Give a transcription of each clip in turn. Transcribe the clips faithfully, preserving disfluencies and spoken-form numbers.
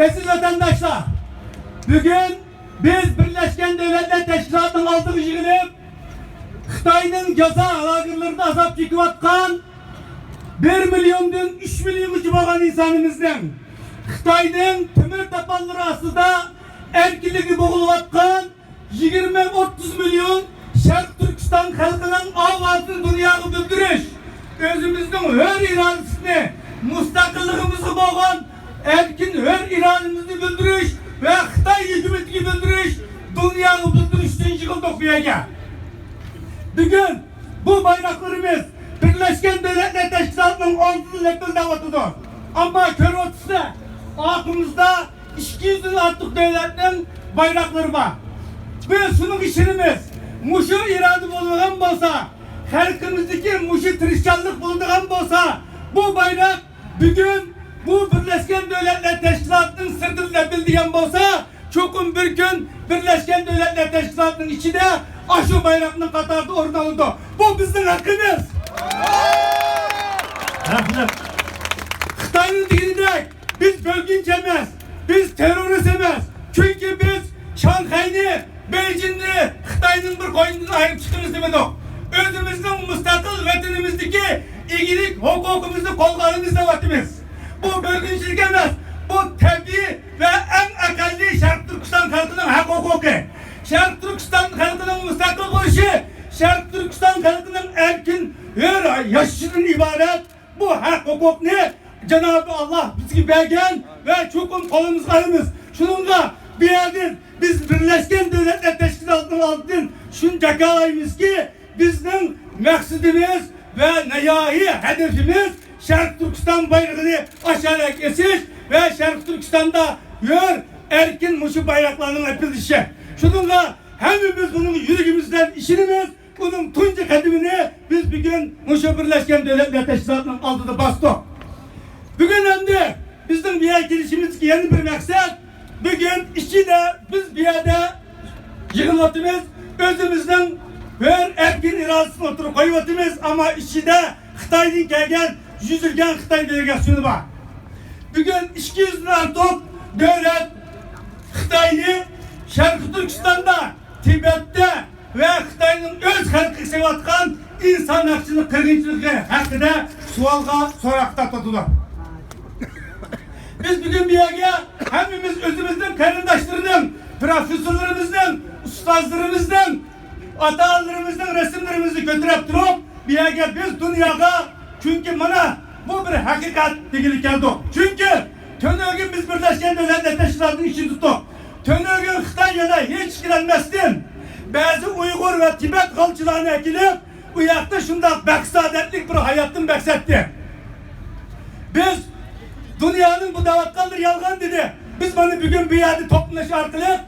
ئەزىز ۋەتەنداشلار، بۈگۈن بىز بىرلەشكەن دۆلەتلەر تەشكىلاتىنىڭ ئالدىغا يىغىلىپ، خىتاينىڭ جازا لاگېرلىرىدا ئازاب چېكىۋاتقان بىر مىليوندىن ئۈچ مىليونغىچە بولغان ئىنسانىمىزنىڭ، خىتاينىڭ تۆمۈر تاپانلىرى ئاستىدا ئەركىنلىكى بوغۇلۇۋاتقان يىگىرمە، ئوتتۇز مىليون شەرقىي تۈركىستان خەلقىنىڭ ئاۋازىنى دۇنياغا بىلدۈرۈش، ئۆزىمىزنىڭ ھۆر ئىرادىسىنى، مۇستەقىللىقىمىزغا بولغان ئەركىن ھۆر ئىرادىمىزنى بىلدۈرۈش ۋە خىتاي ھۆكۈمىتىگە بىلدۈرۈش، دۇنياغا بىلدۈرۈش ئۈچۈن يىغىلدۇق بۇ يەرگە. بۈگۈن بۇ بايراقلىرىمىز بىرلەشكەن دۆلەتلەر تەشكىلاتىنىڭ ئالدىدا لەپىلدەۋاتىدۇ. ئەمما كۆرۈۋاتىسىلەر، ئارقىمىزدا ئىككى يۈزدىن ئارتۇق دۆلەتنىڭ بايراقلىرى بار. بىز شۇنىڭغا ئىشىنىمىز. مۇشۇ ئىرادە بولىدىغان بولسا، خەلقىمىزدىكى مۇشۇ تىرىشچانلىق بولىدىغان بولسا، بۇ بايراق بۈگۈن بۇ بىرلەشكەن دۆلەتلەر تەشكىلاتىنىڭ سىرتىدا لەپىلدىگەن بولسا، چوقۇم بىر كۈن بىرلەشكەن دۆلەتلەر تەشكىلاتىنىڭ ئىچىدە ئاشۇ بايراقنىڭ قاتارىدا ئورۇن ئالىدۇ. بۇ بىزنىڭ ھەققىمىز. رەھمەت. خىتاينىڭ دېگىنىدەك، بىز بۆلگۈنچى ئەمەس، بىز تېررورىست ئەمەس. چۈنكى بىز شاڭخەينى، بېيجىڭنى خىتاينىڭ بىر قوينىدىن ئايرىپ چىقىمىز دېمىدۇق. ئۆزىمىزنىڭ مۇستەقىل ۋەتىنىمىزدىكى ئىگىلىك ھوقۇقىمىزنى قولغا ئالىمىز دەۋاتىمىز. بۇ بۆلگۈنچىلىك ئەمەس، بۇ تەبىئىي ۋە ئەڭ ئەقەللىي شەرقىي تۈركىستان خەلقىنىڭ ھەق ھوقۇقى. شەرقىي تۈركىستان خەلقىنىڭ مۇستەقىل بولۇشى، شەرقىي تۈركىستان خەلقىنىڭ ئەركىن ھۆر ياشىشىدىن ئىبارەت. بۇ ھەق ھوقۇقنى جانابى ئاللا بىزگە بەرگەن ۋە چوقۇم قولىمىزغا ئالىمىز. شۇنىڭغا بۇ يەردىن بىز بىرلەشكەن دۆلەتلەر تەشكىلاتىنىڭ ئالدىدىن شۇنى جاكارلايمىزكى، بىزنىڭ مەقسىتىمىز ۋە نىھايىي ھەدىپىمىز شەرقىي تۈركىستان بايرىقىنى ئاشۇ يەرگە ئېسىش ۋە شەرقىي تۈركىستاندا ھۆر، ئەركىن مۇشۇ بايراقلارنىڭ ئېپىلىشى. شۇنىڭغا ھەممىمىز بۇنىڭ يۈرىكىمىزدىن ئىشىنىمىز. ئۇنىڭ تۇنجى قەدىمىنى بىز بۈگۈن مۇشۇ بىرلەشكەن دۆلەتلەر تەشكىلاتىنىڭ ئالدىدا باستۇق. بۈگۈن ئەمدى بىزنىڭ بۇ يەرگە كېلىشىمىزدىكى يەنە بىر مەقسەت، بۈگۈن ئىچىدە بىز بۇ يەردە يىغىلىۋاتىمىز، ئۆزىمىزنىڭ ھۆر ئەركىن ئىرادىسىنى ئوتتۇرىغا قويۇۋاتىمىز، ئەمما ئىچىدە خىتايدىن كەلگەن، يۈزلىگەن خىتاي دېلېگاتسىيونى بار. بۈگۈن ئىككى يۈزدىن ئارتۇق دۆلەت خىتاينى شەرقىي تۈركىستاندا، تىبەتتە ۋە خىتاينىڭ ئۆز خەلقىگە سېلىۋاتقان ئىنسان ھەقچىلىك قىرغىنچىلىقى ھەققىدە سوئالغا، سوراققا تارتىۋاتىدۇ. بىز بۈگۈن بۇ يەرگە ھەممىمىز ئۆزىمىزنىڭ قېرىنداشلىرىنىڭ، پروفېسسورلىرىمىزنىڭ، ئۇستازلىرىمىزنىڭ، ئاتا-ئانىلىرىمىزنىڭ رەسىملىرىمىزنى كۆتۈرۈپ تۇرۇپ، بۇ يەرگە بىز دۇنياغا، چۈنكى مانا بۇ بىر ھەقىقەت دېگىلى كەلدۇق. چۈنكى تۈنۈگۈن بىز بىرلەشكەن دۆلەتلەر تەشكىلاتىنىڭ ئىچىدە تۇتۇق. تۈنۈگۈن خىتاي يەنە ھېچ ئىككىلەنمەستىن بەزى ئۇيغۇر ۋە تىبەت غالچىلارنى ئەكېلىپ، ئۇ ياقتا شۇنداق بەخت-سائادەتلىك بىر ھاياتتىن بەھس ئەتتى. بىز دۇنيانىڭ بۇ دەۋاتقانلىرى يالغان دېدى. بىز مانا بۈگۈن بۇ يەردە توپلىنىش ئارقىلىق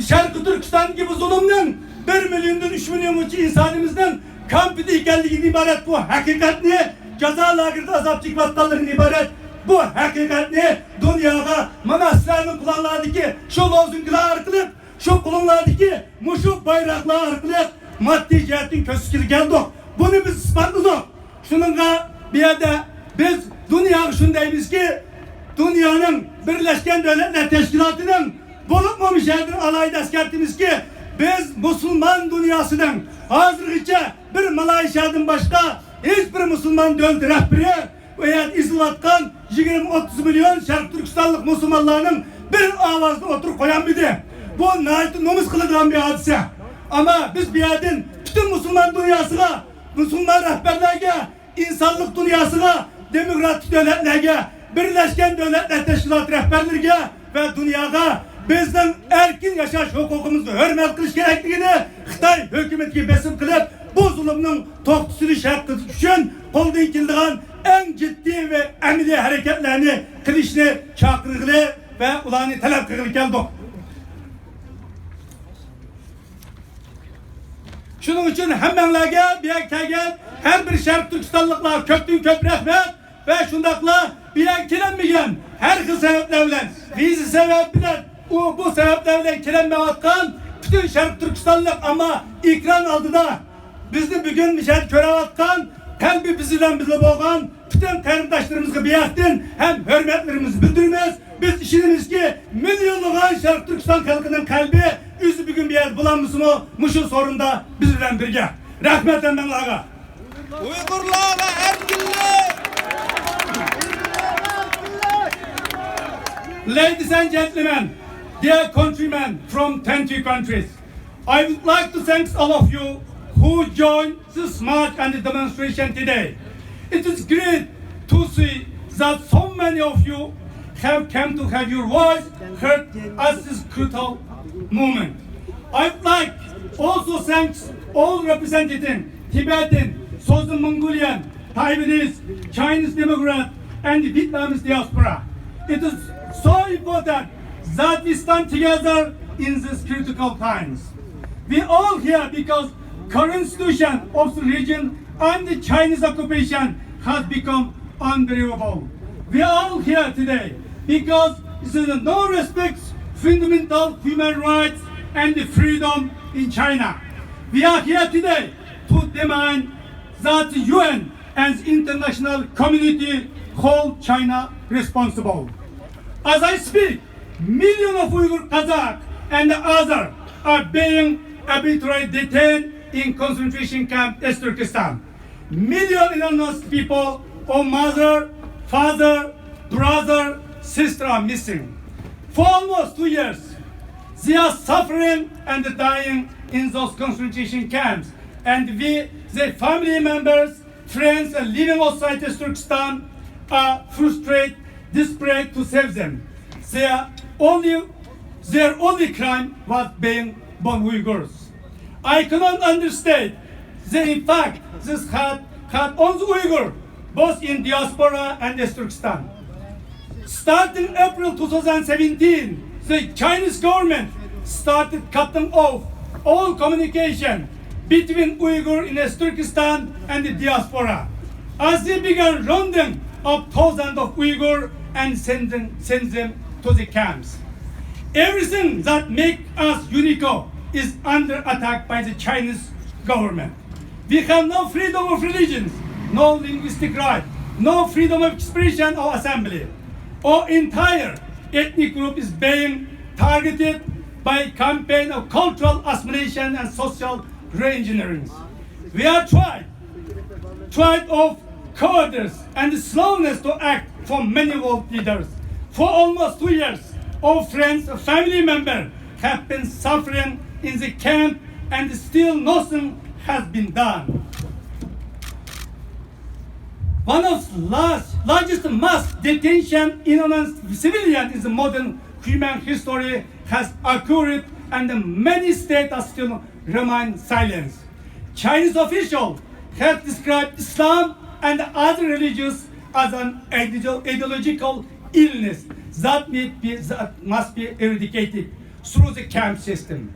شەرقىي تۈركىستاندىكى بۇ زۇلۇمنىڭ بىر مىليوندىن ئۈچ مىليونغىچە ئىنسانىمىزنىڭ كامپىدە ئىكەنلىكىدىن ئىبارەت بۇ ھەقىقەتنى، جازا لاگېرىدا ئازاب چېكىۋاتقانلىرىدىن ئىبارەت بۇ ھەقىقەتنى دۇنياغا مانا سىلەرنىڭ قولۇڭلاردىكى شۇ لوزۇنكىلار ئارقىلىق، شۇ قولۇڭلاردىكى مۇشۇ بايراقلار ئارقىلىق ماددىي جەھەتتىن كۆرسىتىشكە كەلدۇق. بۇنى بىز ئىسپاتلىدۇق. شۇنىڭغا بۇ يەردە بىز دۇنياغا شۇنى دەيمىزكى، دۇنيانىڭ بىرلەشكەن دۆلەتلەر تەشكىلاتىنىڭ، بولۇپمۇ مۇشۇ يەردىن ئالاھىدە ئەسكەرتىمىزكى، بىز مۇسۇلمان دۇنياسىنىڭ ھازىرغىچە بىر مالايشيادىن باشقا ھېچ بىر مۇسۇلمان دۆلىتى رەھبىرى ئۇ يەردە ئېزىلىۋاتقان يىگىرمە ئوتتۇز مىليون شەرقىي تۈركىستانلىق مۇسۇلمانلارنىڭ بىر ئاۋازىنى ئوتتۇرىغا قويالمىدى. بۇ ناھايىتى نومۇس قىلىدىغان بىر ھادىسە. ئەمما بىز بۇ يەردىن پۈتۈن مۇسۇلمان دۇنياسىغا، مۇسۇلمان رەھبەرلەرگە، ئىنسانلىق دۇنياسىغا، دېموكراتىك دۆلەتلەرگە، بىرلەشكەن دۆلەتلەر تەشكىلاتى رەھبەرلىرىگە ۋە دۇنياغا بىزنىڭ ئەركىن ياشاش ھوقۇقىمىزنى ھۆرمەت قىلىش كېرەكلىكىنى، خىتاي ھۆكۈمىتىگە بېسىم قىلىپ، بۇ زۇلۇمنىڭ توختىتىلىشى ھەققىدە ئۈچۈن قولدىن كېلىدىغان ئەڭ جىددىي ۋە ئەمەلىي ھەرىكەتلەرنى قىلىشنى چاقىرغىلى ۋە ئۇلارنى تەلەپ قىلغىلى كەلدۇق. شۇنىڭ ئۈچۈن ھەممەڭلارگە، بۇ يەرگە كەلگەن ھەر بىر شەرقىي تۈركىستانلىقلار كۆپتىن كۆپ رەھمەت ۋە شۇنداقلا بۇ يەرگە كېلەلمىگەن، ھەر خىل سەۋەبلەر بىلەن، ۋىزا سەۋەبى بىلەن، ئۇ بۇ سەۋەبلەر بىلەن كېلەلمەيۋاتقان پۈتۈن شەرقىي تۈركىستانلىق، ئەمما ئېكران ئالدىدا بىزنى بۈگۈن مۇشۇ يەردە كۆرۈۋاتقان قەلبى بىز بىلەن بىللە بولغان پۈتۈن قېرىنداشلىرىمىزغا بىياقتىن ھەم ھۆرمەتلىرىمىزنى بىلدۈرىمىز. بىز ئىشىنىمىزكى، مىليونلىغان شەرقىي تۈركىستان خەلقىنىڭ قەلبى ئۆزى بۈگۈن بۇ يەردە بولالمىسىمۇ، مۇشۇ سورۇندا بىز بىلەن بىرگە. رەھمەت ھەممىڭلارغا. ئۇيغۇرلارغا ئەركىنلىك! Ladies and gentlemen, dear countrymen from twenty countries, I would like to thank all of you who joined this march and demonstration today. It is great to see that so many of you have come to have your voice heard at this crucial moment. I would like also thanks all representing Tibetan, Southern Mongolian, Taiwanese, Chinese democrat, and Vietnamese diaspora. It is so important that we stand together in these critical times. We all here because current situation of the region and the Chinese occupation has become unbearable. We are all here today because there is no respect fundamental human rights and freedom in China. We are here today to demand that the U N and the international community hold China responsible. As I speak, millions of Uyghur, Kazakh, and Azar are being arbitrarily detained in concentration camp East Turkestan. Million innocent people of mother, father, brother, sister are missing. For almost two years, they are suffering and dying in those concentration camps, and we, their family members, friends, and living outside Turkestan are frustrated, desperate to save them. Their only, their only crime was being born Uyghurs. I cannot understand the impact this had, had on the Uyghur, both in diaspora and Turkestan. Starting April two thousand seventeen, the Chinese government started cutting off all communication between Uyghur in Turkestan and the diaspora, as they began rounding up thousands of Uyghur and sending, send them to the camps. Everything that makes us unique is under attack by the Chinese government. We have no freedom of religions, no linguistic right, no freedom of expression or assembly. Our entire ethnic group is being targeted by a campaign of cultural assimilation and social reengineering. We are tried, tried of cowardice and slowness to act for many world leaders. For almost two years, our friends, family members have been suffering in the camp and still nothing has been done. One of large, largest mass detention in a civilian in the modern human history has occurred, and many states are still remain silent. Chinese officials have described Islam and other religions as an ideolo-, ideological illness that, may be, that must be eradicated through the camp system.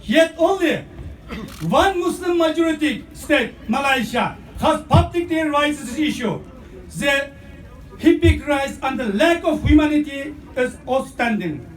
Yet only one Muslim majority state, Malaysia, has publicly raised this issue. The hypocrisy and the lack of humanity is outstanding.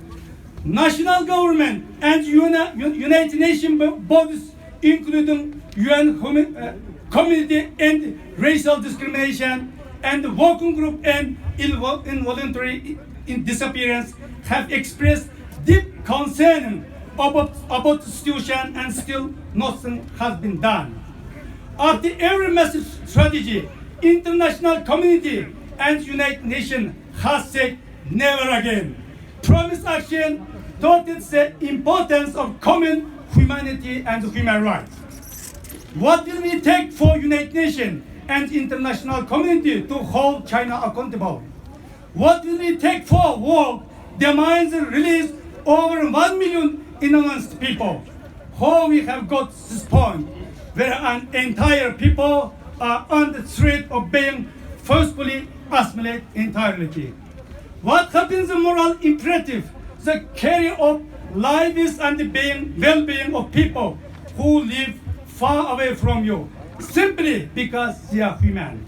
National government and Uni-, Un-, United Nations bo-, bodies, including U N humi-, uh, Committee on Racial Discrimination and the Working Group on Invo-, Involuntary in Disappearance, have expressed deep concern about, about the situation, and still nothing has been done. After every massive strategy, international community and United Nations has said never again. Promise action taught the importance of common humanity and human rights. What will we take for United Nations and international community to hold China accountable? What will it take for world demands the release over one million innocent people? How we have got this point where an entire people are under threat of being forcefully assimilated entirely? What happens the moral imperative, the care of lives and the being, well-being of people who live far away from you simply because they are human?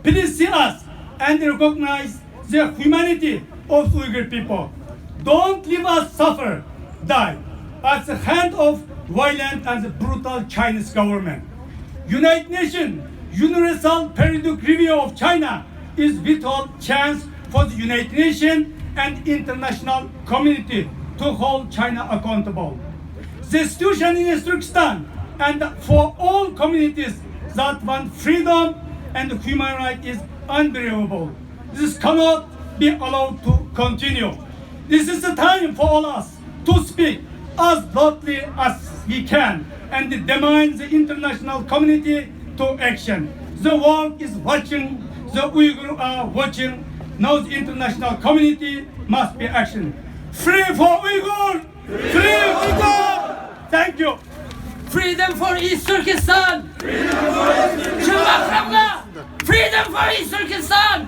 Please see us and recognize the humanity of Uyghur people. Don't leave us suffer, die at the hand of violent and brutal Chinese government. United Nations Universal Periodic Review of China is vital chance for the United Nations and international community to hold China accountable. The situation in East Turkestan and for all communities that want freedom and human rights is unbearable. This cannot be allowed to continue. This is the time for all us to speak as loudly as we can and demand the international community to action. The world is watching, the Uyghur are watching. Now the international community must be action. Free for Uyghur! Free Uyghur! Thank you. Freedom for East Turkestan! Freedom for East Turkestan! Freedom for East Turkestan!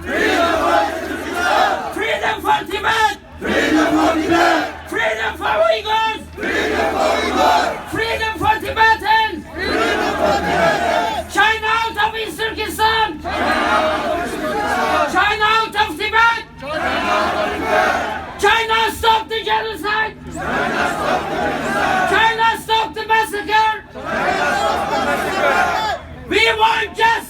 Freedom for Tibet! Freedom for Tibet! Freedom for Uyghurs! Freedom for Uyghurs! Freedom for Tibetans! Freedom for Tibetans! China out of East Turkestan! China out of Tibet! China stop the genocide! China stop the massacre! We want justice!